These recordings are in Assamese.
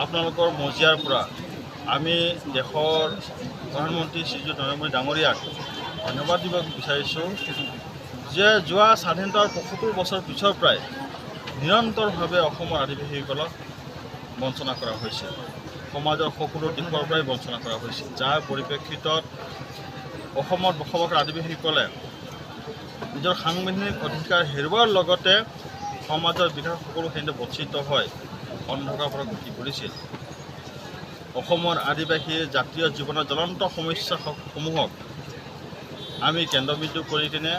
আপোনালোকৰ মজিয়াৰ পৰা আমি দেশৰ প্ৰধানমন্ত্ৰী শ্ৰীযুত নৰেন্দ্ৰ মোদী ডাঙৰীয়াক ধন্যবাদ দিব বিচাৰিছোঁ যে যোৱা স্বাধীনতাৰ 75 বছৰ পিছৰ পৰাই নিৰন্তৰভাৱে অসমৰ আদিবাসীসকলক বঞ্চনা কৰা হৈছে, সমাজৰ সকলো দিশৰ পৰাই বঞ্চনা কৰা হৈছে, যাৰ পৰিপ্ৰেক্ষিতত অসমত বসবাস কৰা আদিবাসীসকলে নিজৰ সাংবিধানিক অধিকাৰ হেৰুওৱাৰ লগতে সমাজৰ বিকাশ সকলোখিনিতে বঞ্চিত হৈ অন্ধকাৰ পৰা গতি কৰিছিল। অসমৰ আদিবাসীৰ জাতীয় জীৱনৰ জ্বলন্ত সমস্যাসমূহক আমি কেন্দ্ৰবিন্দু কৰি কিনে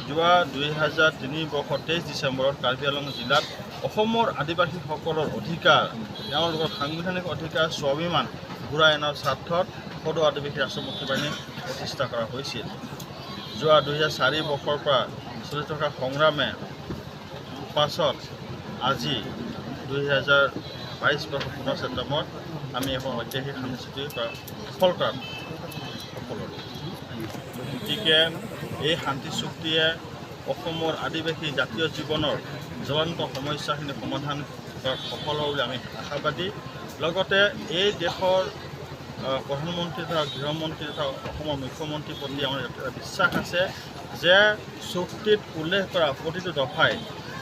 যোৱা 2003 বৰ্ষৰ 23 ডিচেম্বৰত কাৰ্বি আংলং জিলাত অসমৰ আদিবাসীসকলৰ অধিকাৰ, তেওঁলোকৰ সাংবিধানিক অধিকাৰ, স্বাভিমান ঘূৰাই অনাৰ স্বাৰ্থত সদৌ আদিবাসী ৰাষ্ট্ৰীয় মুক্তি বাহিনী প্ৰতিষ্ঠা কৰা হৈছিল। যোৱা 2004 বৰ্ষৰ পৰা চলি থকা সংগ্ৰামে পাছত আজি 2022 বৰ্ষৰ 15 ছেপ্টেম্বৰত আমি এখন ঐতিহাসিক শান্তি চুক্তি সফল কৰাত সফল হ'লোঁ। গতিকে এই শান্তি চুক্তিয়ে অসমৰ আদিবাসী জাতীয় জীৱনৰ জ্বলন্ত সমস্যাখিনি সমাধান কৰাত সফল হ'ব বুলি আমি আশাবাদী। লগতে এই দেশৰ প্ৰধানমন্ত্ৰী তথা গৃহমন্ত্ৰী তথা অসমৰ মুখ্যমন্ত্ৰীৰ প্ৰতি আমাৰ এটা বিশ্বাস আছে যে চুক্তিত উল্লেখ কৰা প্ৰতিটো দফাই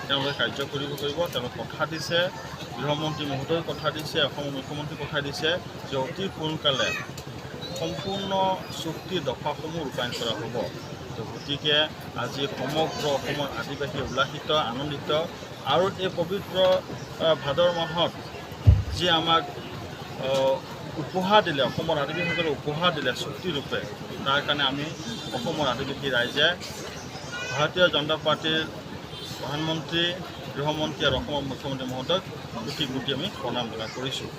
তেওঁলোকে কাৰ্য কৰিব। তেওঁলোকে কথা দিছে, গৃহমন্ত্ৰী মহোদয়ে কথা দিছে, অসমৰ মুখ্যমন্ত্ৰী কথা দিছে যে অতি সোনকালে সম্পূৰ্ণ চুক্তিৰ দফাসমূহ ৰূপায়ণ কৰা হ'ব। তো গতিকে আজি সমগ্ৰ অসমৰ আদিবাসী উল্লাসিত, আনন্দিত আৰু এই পবিত্ৰ ভাদৰ মাহত যি আমাক উপহাৰ দিলে, অসমৰ আদিবাসীসকলে উপহাৰ দিলে চুক্তিৰূপে, তাৰ কাৰণে আমি অসমৰ আদিবাসী ৰাইজে ভাৰতীয় জনতা পাৰ্টীৰ প্ৰধানমন্ত্ৰী, গৃহমন্ত্ৰী আৰু অসমৰ মুখ্যমন্ত্ৰী মহোদয়ক কোটি কোটি আমি প্ৰণাম জনাই কৰিছোঁ।